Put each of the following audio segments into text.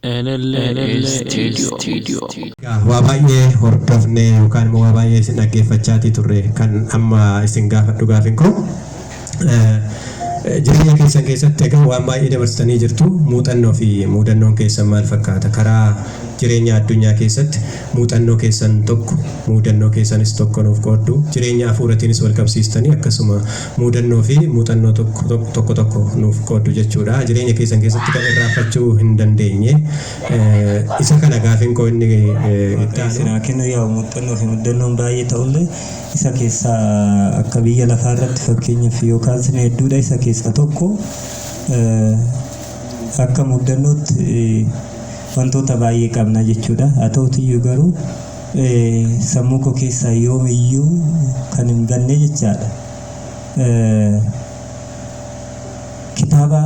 NLA Studio. Egaa waa baay'ee hordofnee yookaan immoo waa baay'ee isin dhaggeeffachaatii turre kan amma isin gaafadhu gaafin koo jireenya keessan keessatti egaa waan baay'ee dabarsitanii jirtu muuxannoo fi muudannoon keessan maal fakkaata karaa jireenya addunyaa keessatti muuxannoo keessan tokko muudannoo keessanis tokko nuuf qooddu jireenya hafuuratiinis wal qabsiistanii akkasuma muudannoo fi muuxannoo tokko tokko tokko nuuf qooddu jechuudha jireenya keessan keessatti kan irraanfachuu hin dandeenye isa kana gaafin koo inni itti aanu. Isin haa kennu yaa muuxannoo fi mudannoon baay'ee ta'ullee isa keessaa akka biyya lafaa irratti fakkeenyaaf yookaan sin hedduudha isa keessaa tokko akka muddannootti wantoota baay'ee qabna jechuudha. Haa ta'utiyyuu garuu sammuu koo keessaa yoomiyyuu kan hin banne jechaadha. Kitaaba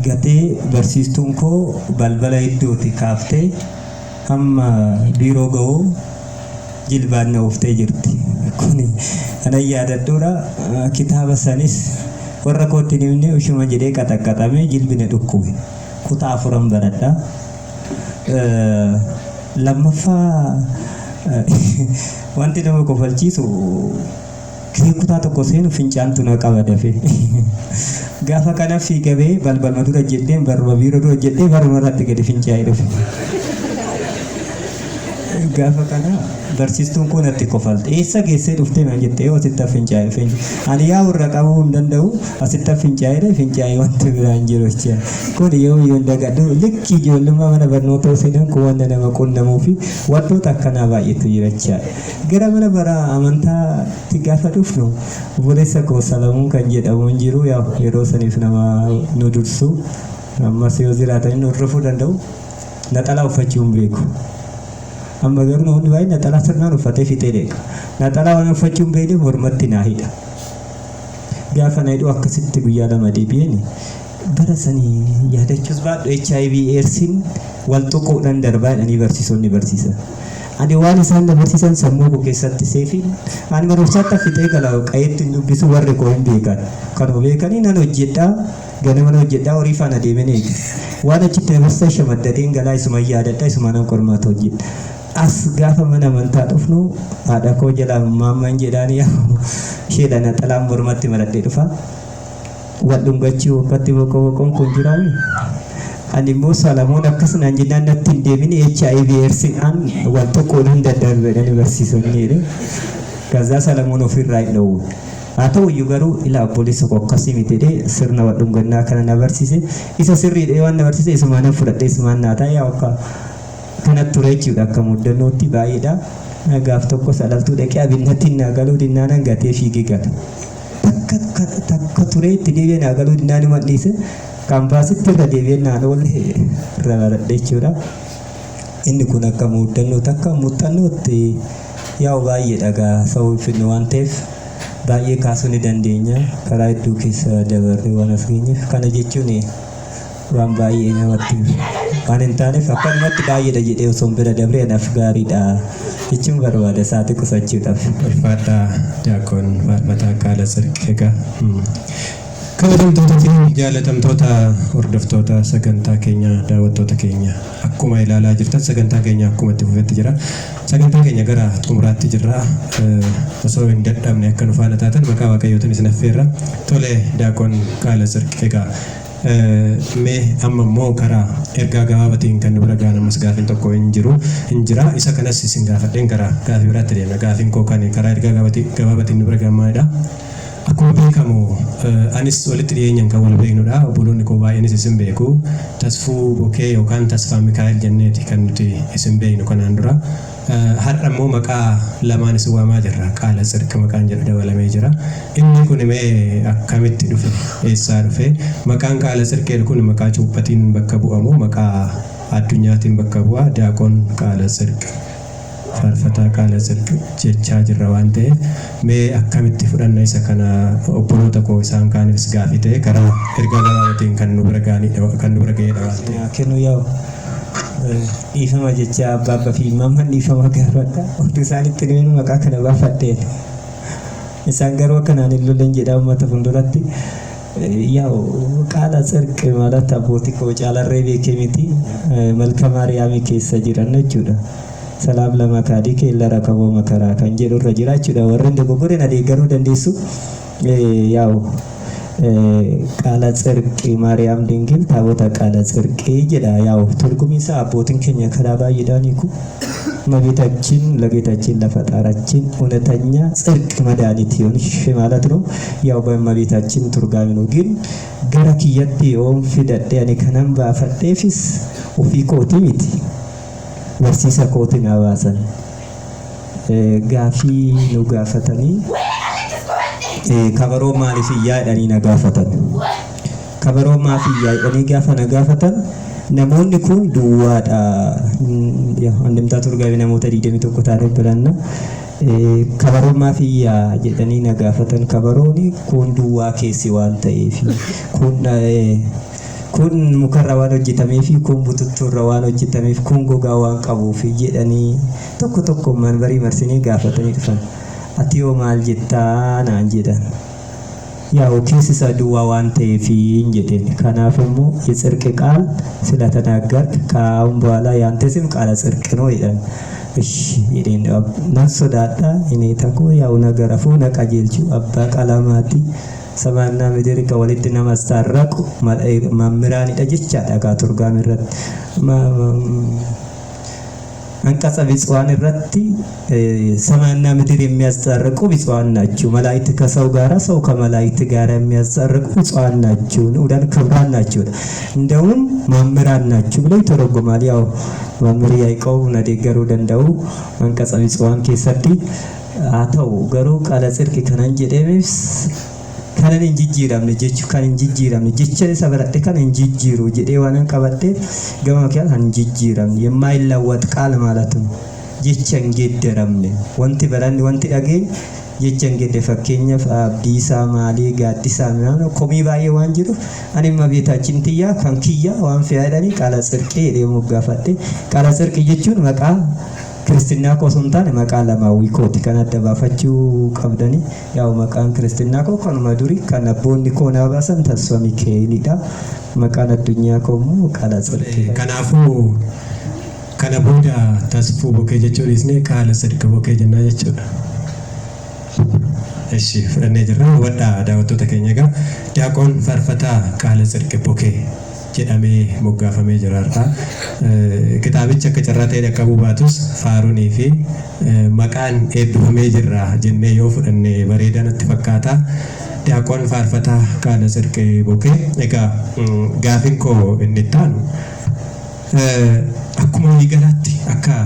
gatee barsiistuun koo balbala iddooti kaaftee hamma biiroo ga'uu jilbaan na ooftee jirti. Kuni kanan yaadadhuudha. Kitaaba sanis warra kootti hin himne ushuma jedhee qaxaqqaxamee jilbi na dhukkube. Kutaa afuran baradha. Lammaffaa wanti nama kofalchiisu gisee kutaa tokko seenu fincaantu na qaba dafee. Gaafa kana fiiga ba'ee balbalma dura jedheen barruma biiroo dura jedhee barruma irratti gadi fincaa'ee dhufe. Gaafa kana barsiistuun koo natti kofalte. Eessa geessee dhuftee naan jette yoo asitti fincaa'ee dhufe. Ani yaa irra qabuu hin danda'u asitti fincaa'ee fincaa'ee wanti biraa hin jiru jecha. Kun yoomiyyuu hin dagadhu. Likki ijoollummaa mana barnootaa seenan kun wanta nama qunnamuu fi wantoota akkanaa baay'eetu jira jechaadha. Gara mana bara amantaatti gaafa dhufnu obboleessa koo Salamuun kan jedhamu hin jiru yaa yeroo saniif nama nu dursu ammas yoo jiraatan nu hordofuu danda'u naxalaa uffachuu hin beeku. Amma garuu namoonni baay'een naxalaa sirnaan uffatee fixee deema. Naxalaa waan uffachuu hin beekneef mormatti naa hidha. Gaafa na hidhu akkasitti guyyaa lama deebi'een bara sanii yaadachuus baadhu HIV AIDSin wal tuquudhaan darbaa jedhanii barsiisonni barsiisan. Ani waan isaan na barsiisan sammuu koo keessatti seefiin ani barumsaatti fixee gala qayeetti hin dubbisu warri koo hin beekan. Kanuma beekanii nan hojjedhaa ganama nan hojjedhaa horii faana deemeen eega. Waan achitti na barsiisan shamaddadeen galaa isuma yaadadha isuma nan qormaata hojjedha. As gaafa mana amantaa dhufnu haadha koo jalaa maamman jedhaan yaa isheedha naxalaan mormatti maradhee dhufa. Wal dhungachuu akkatti boqoo boqoon kun jiraami. Ani immoo Salamoon akkas naan jennaan natti hin deemin HIV AIDSidhaan wal tuquudhaan daddarbe jedhanii barsiisonni jedhe. Kazaa Salamoon ofirraa hin dhowwu. Haa ta'u iyyuu garuu ilaa obboleessa koo akkasii miti jedhee sirna wal dhungannaa kana na barsiise. Isa sirriidha waan na barsiise isumaan nan fudhadhe isumaan naa ta'e yaa akka kanatti ture jechuudha akka muddannootti baay'eedha. Gaaf tokko salaltuu dhaqee abinnattiin naa galuu dinnaanan gatee fiigee gala. Takka takka turee itti deebi'ee naa galuu dinnaan himan dhiise. Kaampaasitti irra deebi'ee naan oolle irra baradhe jechuudha. Inni kun akka muddannootti akka muuxannootti yaa'u baay'eedha gaa sababa finnu waan ta'eef baay'ee kaasuu ni dandeenya karaa hedduu keessa dabarree waan as geenyeef kana jechuun waan baay'ee namatti waan hin taaneef akkanumatti baay'eedha jedhee osoo hin bira dabree anaaf gaariidha jechuun barbaada sa'aatii qusachuudhaaf. Ulfaadhaa Diyaaqoon Faarfataa Qaala Tsirq egaa kabajamtoota fi jaalatamtoota hordoftoota sagantaa keenya daawwattoota keenya akkuma ilaalaa jirtan sagantaa keenya akkuma itti fufetti jira. Sagantaa keenya gara xumuraatti jirra. Osoo hin dadhabne akka nu faana taatan maqaa Waaqayyootiin isin affeerra. Tole Diyaaqoon Qaala Tsirq egaa mee amma immoo karaa ergaa gabaabatiin kan nu bira ga'an ammas gaafiin tokko hin jiru hin jira. Isa kanas isin gaafadheen gara gaafii biraatti deemna. Gaafiin koo kan karaa ergaa gabaabatiin nu bira ga'an maalidha? Akkuma beekamu anis walitti dhiyeenyaan kan wal beeknudha. Obboloonni koo baay'eenis isin beeku. Tasfuu Bokee yookaan Tasfaa Mikaa'el jenneeti kan nuti isin beeknu kanaan dura. Har'a immoo maqaa lamaan isin waamaa jirra. Qaala Tsirq maqaan jedhu dabalamee jira. Inni kun mee akkamitti dhufe? Eessaa dhufe? Maqaan Qaala Tsirq jedhu kun maqaa cuuphatiin bakka bu'amu maqaa addunyaatiin bakka bu'a. Daaqon Qaala Tsirq. Faarfataa Qaala Tsirq jechaa jirra waan ta'eef mee akkamitti fudhanna isa kana obboloota koo isaan kaanifis gaafii ta'e karaa ergaa gabaabatiin kan nu bira ga'anidha kan nu bira ga'edha waan ta'eef. Kennu yaa'u dhiifama jecha abbaa abbaa fi mamman dhiifama gaafadha. Utuu isaanitti hin himin maqaa kana baafadheen. Isaan garuu akkanaan hin lollen jedha uummata fuulduratti. ያው ቃለ ጽድቅ ማለት abbootii koo caalarree beekee miti malka Maariyaamii keessa jiran jechuudha. ሰላም ለመካዲ ኬለ ረከቦ መከራ kan jedhu irra jira jechuudha. Warri dogoggore na deeggaruu dandeessu. ያው ቃለ ጽድቅ ማርያም ድንግል ታቦተ ቃለ ጽድቅ jedha. ያው ትርጉም isaa abbootiin keenya karaa baay'eedhaan hiiku. እመቤታችን ለጌታችን ለፈጣራችን እውነተኛ ጽድቅ መድኃኒት የሆንሽ ማለት ነው። ያው በእመቤታችን ትርጓሜ ነው። ግን gara kiyyatti yoon fidadhe ani kanan baafadheefis ofii kooti miti barsiisa kooti na baasan gaafii nu gaafatanii kabaroo maaliif iyyaa jedhanii na gaafatan. Kabaroo maaf iyyaa jedhanii gaafa na gaafatan namoonni kun duwwaadha. Andimtaa turgaa'ee namoota 21 taanee biranna. Kabaroo maaf iyyaa jedhanii na gaafatan. Kabaroon kun duwwaa keessi waan ta'eef kun mukarra waan hojjetameef kun bututtuurra waan hojjetameef kun gogaa waan qabuuf jedhanii tokko tokko manbarii marsanii gaafatanii dhufan. Ati hoo maal jettaa naan jedhan. ያው keessi isaa duwwaa waan ta'eef hin jedheen. Kanaaf immoo የጽድቅ ቃል ስለተናገርክ ከአሁን በኋላ ያንተ ስም ቃለ ጽድቅ ነው jedhan. እሺ jedheen nan sodaadha inni takko ያው nagarafuu na qajeelchu abbaa qalamaati ሰማይና ምድር walitti nama asታረቁ መምህራንidha jechaadha gaa turgaam irratti. አንቀጸ ብፁዓን irratti ሰማይና ምድር የሚያስታርቁ ብፁዓን ናቸው። መላእክት ከሰው ጋራ ሰው ከመላእክት ጋር የሚያስታርቁ ብፁዓን ናቸው፣ ንዑዳን ክቡራን ናቸው፣ እንደውም መምህራን ናቸው ብሎ ይተረጉማል። ያው መምህር ያዕቆብ na deeggaruu danda'u አንቀጸ ብፁዓን keessatti haa ta'u garuu qaala tsirqi kanan jedheefis kanan hin jijjiiramne jechuu kan hin jijjiiramne jecha isa baradhe kan hin jijjiiru jedhee waan qabadheef gama kan hin jijjiiramne የማይለወጥ ቃል ማለት ነው። jecha hin geeddaramne wanti baranne wanti dhageenye jecha hin geedde fakkeenyaaf abdiisaa maalii gaaddisaa ምናምን komii baay'ee waan jiruuf ani እመቤታችን tiyyaa kan kiyyaa waan fe'adhanii qaala tsirqee jedhee moggaafadhe. Qaala tsirqii jechuun maqaa ክርስትና koo osoo hin taane maqaa lamaawwii kooti kan adda baafachuu qabdani. ያው maqaan ክርስትና koo kanuma durii kan abboonni koo naa baasan Tasfa Mikaa'elidha. Maqaan addunyaa koo immoo qaala tsirqee. Kanaafuu kana booda tasfuu bokee jechuun dhiisnee qaala tsirqee bokee jennaa jechuudha. እሺ fudhannee jirra. Hubadhaa daawwattoota keenya egaa Diyaaqoon Faarfataa Qaala Tsirqe Bokee jedhamee moggaafamee jira har'a. Kitaabichi akka carraa ta'e dhaqqabuu baatus faaruunii fi maqaan eebbifamee jirra jennee yoo fudhanne bareedaa natti fakkaata. Diyaaqoon Faarfataa Qaala Tsirqe Bokee egaa gaafiin koo inni itti aanu akkuma waliigalaatti akka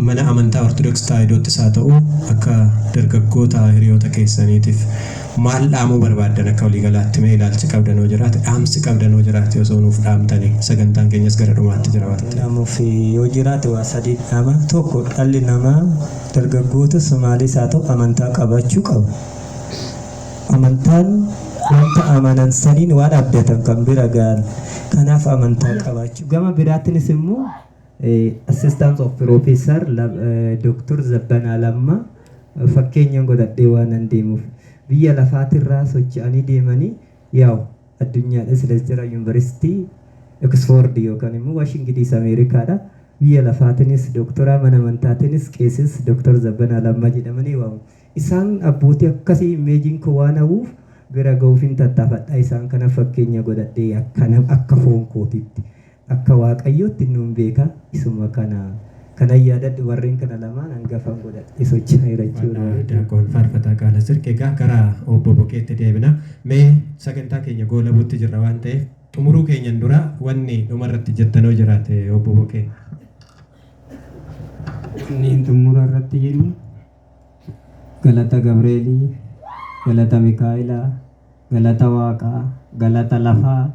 mana amantaa Ortodoksii Tewaahidoottis haa ta'u akka dargaggoota hiriyoota keessaniitiif maal dhaamuu barbaaddan akka waliigalaatti mee ilaalchi qabdan yoo jiraate dhaamsi qabdan yoo jiraate osoo nuuf dhaamtanii sagantaan keenyas gara dhumaatti jira waan ta'eef. Dhaamuuf yoo jiraate waa sadii dhaama. Tokko dhalli namaa dargaggootas maalis haa ta'u amantaa qabaachuu qaba. Amantaan wanta amanan saniin waan abdatan kan bira gahan. Kanaaf amantaa qabaachuu. Gama biraattinis immoo assistant of professor Dr. Zabbanaa Lammaa fakkeenyaan godhadhee waan an deemuuf biyya lafaatirraa socho'anii deemanii yaa'u addunyaadha jira yuunivarsiitii Oxford yookaan immoo Washington Ameerikaadha. Biyya lafaatinis dooktora mana amantaatinis qeesis Dr. Zabbanaa Lammaa jedhamanii waamu. Isaan abbootii akkasii imeejiin koo waan hawwuuf bira ga'uuf hin tattaafadha. Isaan kana fakkeenya godhadhee akka foon kootitti akka waaqayyootti nuun beeka isuma kana kana yaadadhu warreen kana lamaan hangafan godhadhe socho'aa jira jechuudha. Diyaaqoon Faarfataa Qaala Tsirqe egaa gara obbo Bokeetti deebina. Mee sagantaa keenya goolabuutti jirra waan ta'eef xumuruu keenyan dura wanni dhumarratti jettanoo jiraate obbo Bokee. Inni xumura irratti jedhu galata Gabreelii, galata Mikaa'elaa, galata Waaqaa, galata lafaa,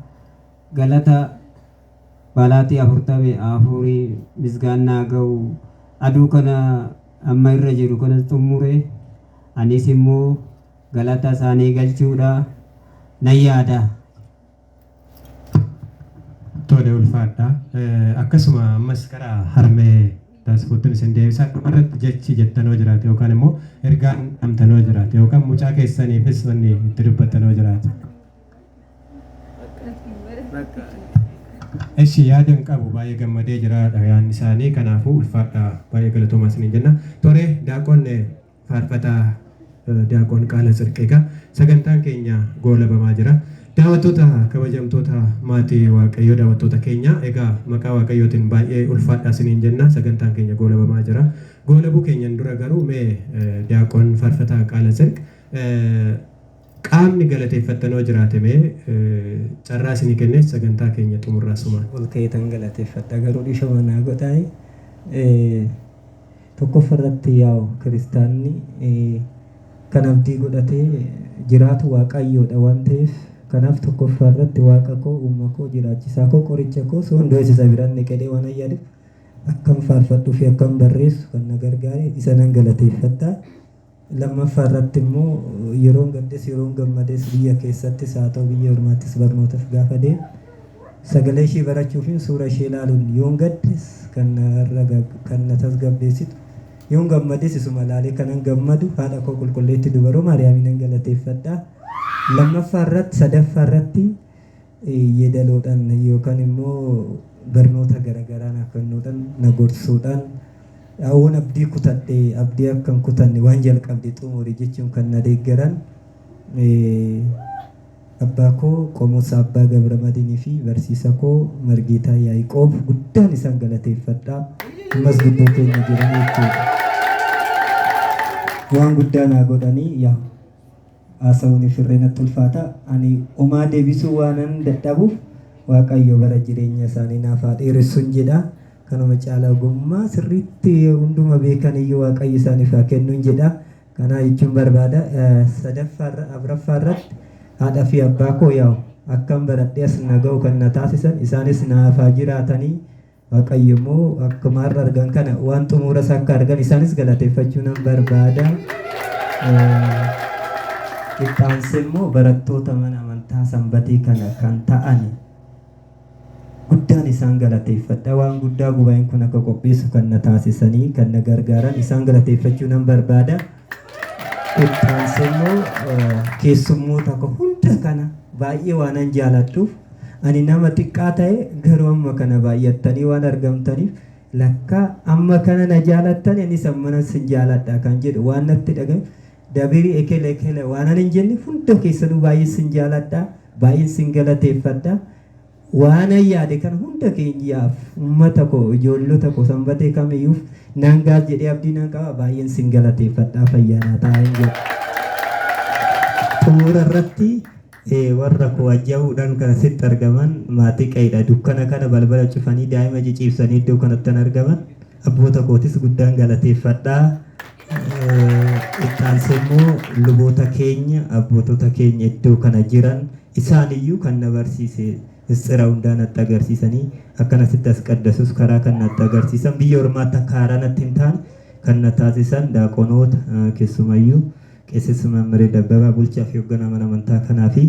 galata balaatii 44 misgaannaa ga'u aduu kana amma irra jiru kanas xumure anis immoo galata isaanii galchuudha nan yaada. Tole ulfaadha. Akkasuma ammas gara harmee Tasfuuttin isin deebisa. Dhumarratti jechi jettanoo jiraate yookaan immoo ergaan dhamtanoo jiraate yookaan mucaa keessaniifis wanni itti dubbattanoo jiraate. Eshi yaada hin qabu, baay'ee gammadee jira yaadni isaanii, kanaafuu ulfaadha, baay'ee galatoomaa isiniin jenna. Tore, daaqoon faarfataa Daaqoon Qaala Tsirqee, egaa sagantaan keenya goolabamaa jira. Daawwattoota kabajamtoota maatii Waaqayyoo, daawwattoota keenya, egaa maqaa Waaqayyootiin baay'ee ulfaadha isiniin jenna, sagantaan keenya goolabamaa jira. Goolabuu keenyan dura garuu mee Daaqoon faarfataa Qaala Tsirq qaamni galateeffattanoo jiraate mee carraa isinii kennee sagantaa keenya xumurraa sumaan. Ol ka'eetan galateeffadha, garuu dhiifama naa godhaayi. Tokkoffaa irratti yaa'u kiristaanni kan abdii godhatee jiraatu Waaqayyoodha waan ta'eef, kanaaf tokkoffaa irratti Waaqa koo, uuma koo, jiraachisaa koo, qoricha koo soondoo isa biraan neqedee waan ayyaaduuf akkam faarfadhuu fi akkam barreessu kan na gargaare isa nan galateeffadha. Lammaffaa irratti immoo yeroon gaddes yeroon gammades, biyya keessattis haa ta'u biyya ormaattis, barnootaaf gaafa deemu sagalee ishee barachuu fi suura ishee ilaaluun yoon gaddes kan na tasgabbeessitu, yoon gammades isuma ilaalee kanan gammadu haadha koo qulqulleetti dubaroo Maariyaamii nan galateeffadha. Lammaffaa irratti, sadaffaa irratti yeedaloodhaan yookaan immoo barnoota garaagaraa naaf kennuudhaan na gorsuudhaan dhaawwan abdii kutadhee abdii akka hin kutanne waan jalqabde xumuri jechuun kan na deeggaran abbaa koo Qomosa Abbaa Gabra Madinii fi barsiisa koo Margeetaa Yaaqoob guddaan isaan galateeffadha. Ammas gidduu keenya jiran jechuudha. Waan guddaa naa godhanii yaa haasa'uun firree natti ulfaata. Ani homaa deebisuu waanan dadhabuuf Waaqayyo bara jireenya isaanii naaf haa dheeressuun jedha. Kanuma caalaa ogummaa sirriitti hunduma beekan iyyuu Waaqayyo isaaniif haa kennuun jedha. Kana jechuun barbaada. Sadaffaarra, afuraffaa irratti haadha fi abbaa koo yaa'u akkam baradhee as na ga'u kan na taasisan isaanis naaf haa jiraatanii, Waaqayyo immoo akkuma har'a argan kana waan xumura isaa akka argan isaanis galateeffachuu nan barbaada. Itti immoo barattoota mana amantaa Sanbatee kana kan ta'an guddaan isaan galateeffadha. Waan guddaa gubaa'een kun akka qopheessu kan na taasisanii kan na gargaaran isaan galateeffachuu nan barbaada. Itti immoo keessummoota koo hunda kana baay'ee waanan jaaladhuuf, ani nama xiqqaa ta'e garuu amma kana baay'attanii waan argamtaniif, lakkaa amma kana na jaalattan, anis ammana sin jaaladha kan jedhu waan natti dhagahe, dabirii ekele ekele waan ani hin jenne, hunda keessanuu baay'ee sin jaaladha, baay'ee sin galateeffadha. Waan yaade kan hunda keenyaaf, uummata koo, ijoollota koo Sanbatee kamiyyuuf nan gaas jedhee abdii nan qaba, baay'een sin galateeffadha, fayyaanaa ta'aa hin jedhu. Xumura irratti warra koo ajja'uudhaan kan asitti argaman maatii qe'idha. Dukkana kana balbala cufanii daa'ima ciciibsanii iddoo kanatti kan argaman abboota kootis guddaan galateeffadha. Itti aansee immoo luboota keenya, abbootota keenya iddoo kana jiran, isaaniyyuu kan na barsiise misxira hundaa natti agarsiisanii akkanasitti as qaddasus karaa kan natti agarsiisan, biyya ormaatti akka haaraa natti hin taane kan na taasisan daaqonoota, keessumayyuu qeessis Mammiree Dabbabaa, bulchaa fi hoogganaa mana amantaa kanaa fi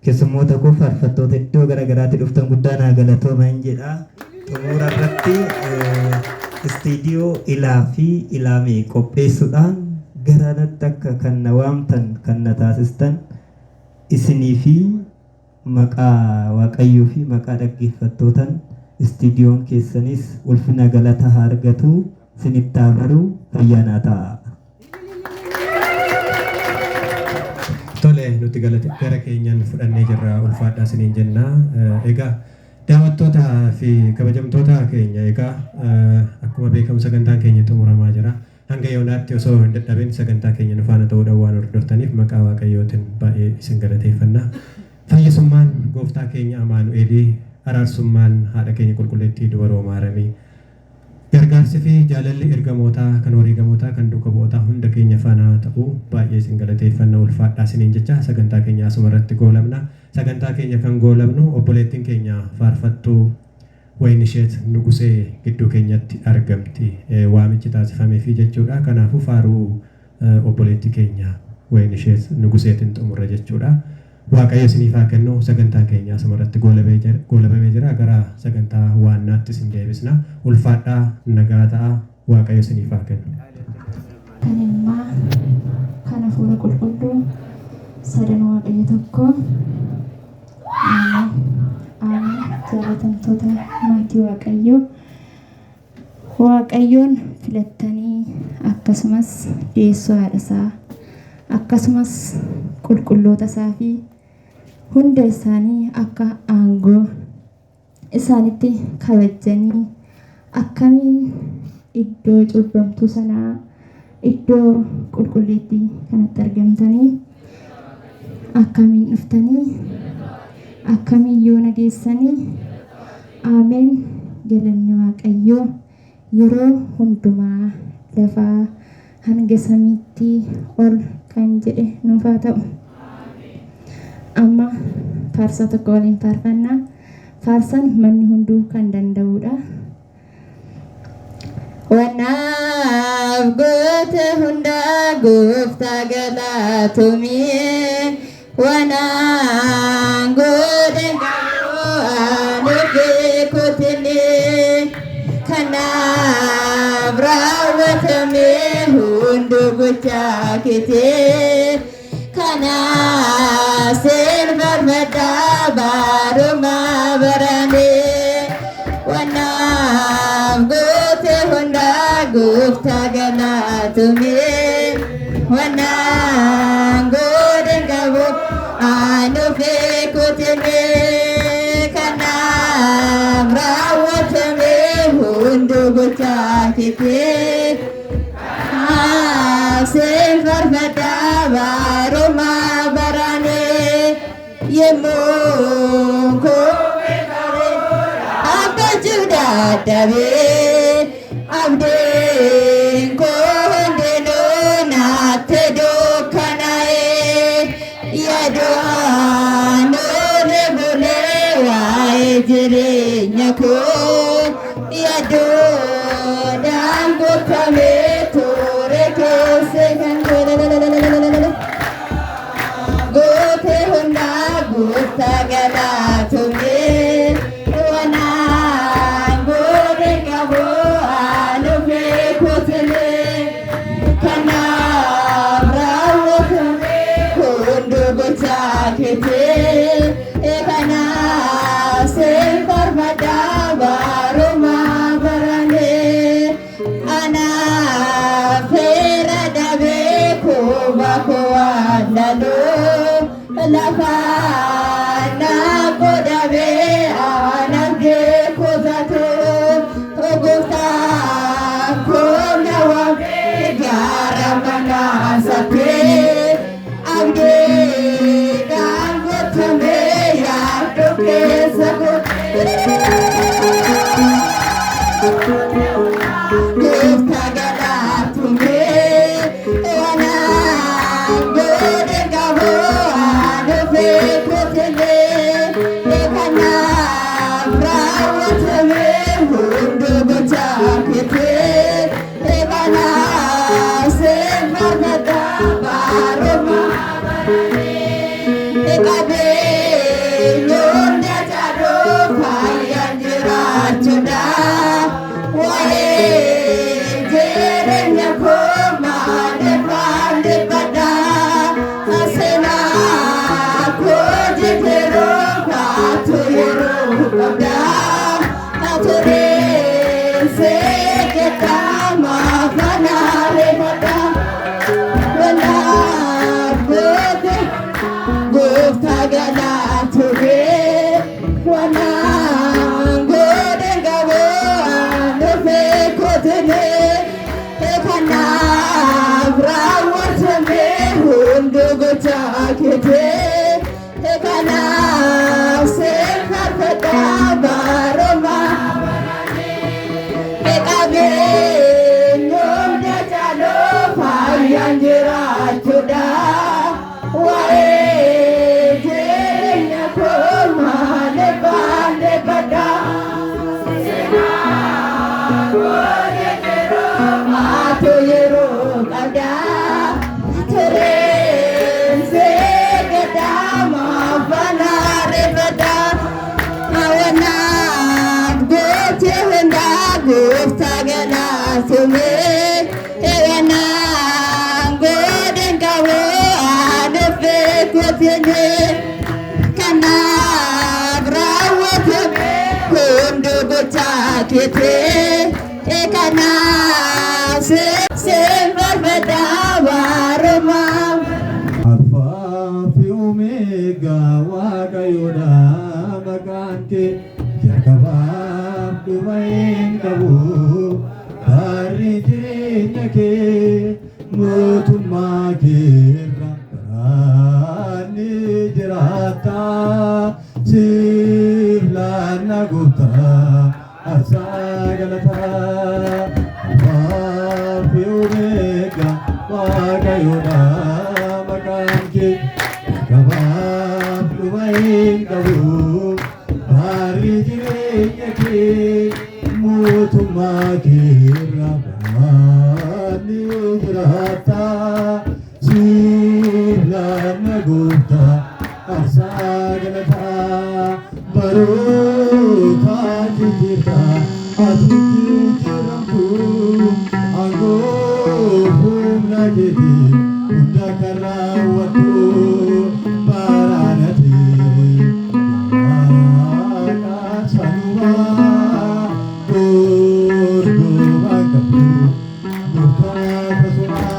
keessummoota koo faarfattoota iddoo gara garaatti dhuftan guddaa naa galatooma hin jedha. Xumura irratti istiidiyoo Ilaa fi Ilaamee qopheessuudhaan gara natti akka kan na waamtan kan na taasistan isinii fi maqaa Waaqayyoo fi maqaa dhaggeeffattootan istiidiyoon keessanis ulfina galata haa argatu, isinitti haa baru, fayyaa ta'a. Tole, nuti galata gara keenyaan fudhannee jirra, ulfaadhaa isiniin jenna. Egaa daawwattoota fi kabajamtoota keenya, egaa akkuma beekamu sagantaan keenya xumuramaa jira. Hanga yoonaatti osoo hin dadhabin sagantaa keenya nu faana ta'uudhaan waan hordoftaniif maqaa Waaqayyootiin baay'ee isin galateeffanna. Fayyisummaan gooftaa keenya Amaanu'eelii, araarsummaan haadha keenya qulqulleettii dubaroo Maaramii, gargaarsi fi jaalalli ergamootaa kan wareegamootaa kan duuka bu'ootaa hunda keenya faana ta'uu baay'ee isin galateeffanna, ulfaadhaa isiniin jecha sagantaa keenya asuma irratti goolabna. Sagantaa keenya kan goolabnu obboleettiin keenya faarfattuu Waynisheet Nugusee gidduu keenyatti argamti. Waamichi taasifameefii jechuudha. Kanaafuu faaruu obboleettii keenya Waynisheet Nuguseetiin xumurra jechuudha. Waaqayyo isiniif haa kennu, sagantaan keenya asuma irratti goolabamee jira. Gara sagantaa waannaatti isin deebisna. Ulfaadhaa, nagaa ta'a. Waaqayyo isiniif haa kennu. Kan ilmaa, kan hafuura qulqulluu, sadan Waaqayyo tokko. Ameen. Ameen. Jaalatamtoota maatii Waaqayyoo. Waaqayyoon filattanii akkasumas dhiyeessoo haadha isaa akkasumas qulqulloota isaa fi hunda isaanii akka aangoo isaanitti kabajanii akkamiin iddoo cubbamtuu sanaa iddoo qulqulleettii kanatti argamtanii akkamiin dhuftanii akkamiin yoona geessanii? Ameen. Galanni Waaqayyoo yeroo hundumaa lafaa hanga samiitti ol kan jedhe nuuf haa ta'u. Amma faarsaa tokko waliin faarfannaa. Faarsaan manni hunduu kan danda'udha. Wanaaf goote hundaa gooftaa galaatomii, wanaan godhe garuu ani beekutini, kanaaf raawwatame hunduu gochaa keetee, kanaaf seen farfadhaa barumaa baranee. Wanaaf goote hundaa gooftaa galaatomii, wanaan godhe qabu anu beekutini, kanaaf raawwatame hunduu gochaa keetee, seen farfadhaa barumaa baranee. Yemmuu koo dhaabbachuu dadhabee, abdiin koo hundinuu natti dukkanaa'ee, yaadaan bulee waa'ee jireenya koo yaadoodhaan guutamee ture keessa kan goote hundaa gooftaa galaatomee, wanaan godhe qabu anu beekutine, kanaaf raawwatame hunduu gochaa keetee, kanaaf seen farfadhaa barumaa baranee. Anaaf seera dabee kuba koo laaluu lafa naaf dabee anaaf beekutatu, gooftaa koo na waamee gara manaa saphee, abdiidhaan guutamee yaaddu keessa gooftaa galaatumee, wanaan godhe qabu anu beekutine, kanaaf raawwatame hunduu gochaa keetee, kanaaf seen farfadhaa barumaa qabeenyoon jajadoo fayyaan jiraachuudha. Waa'ee jireenya koo maaliifaan dhiphadha? Seenaa koo jijjiiruu kaatu yeroo qabda. Turee seeketaa maafanaa reeffadha. Wanaaf goote gooftaa galaatumee, wanaan godhe qabu anu beekutine, kanaaf raawwatame hunduu gochaa keetee, kanaaf seen farfadhaa barumaa qabeenyoon jajadoo fayyaan jiraachuudha. Waa'ee jireenya koo maaliifaan dhiphadha? Maatu yeroo qabda. Tureen seeqetaa. koteenye kanaaf raawwatame hunduu gochaa keetee kanaaf siin barbaada waarumaa. Alfaa fi Omeegaa Waaqayyoodha maqaan kee, jalqabaaf dhuma hin qabu barri jireenya kee, mootummaa keerra baraan ni jiraata, siif laanna gooftaa aarsaa galataa. Alfaa fi Omeegaa Waaqayyoodha maqaan kee, jalqabaaf dhuma hin qabu barri jireenya kee, mootummaa keerra baraan ni jiraata, siif laanna gooftaa aarsaa galataa. Baroota jijjiirta ati jijjiiramtu, aangoo humna keetii hunda kan raawwattu, baraanati waaqa sanumaa dorgomaa qabdu gooftaa tasumaa.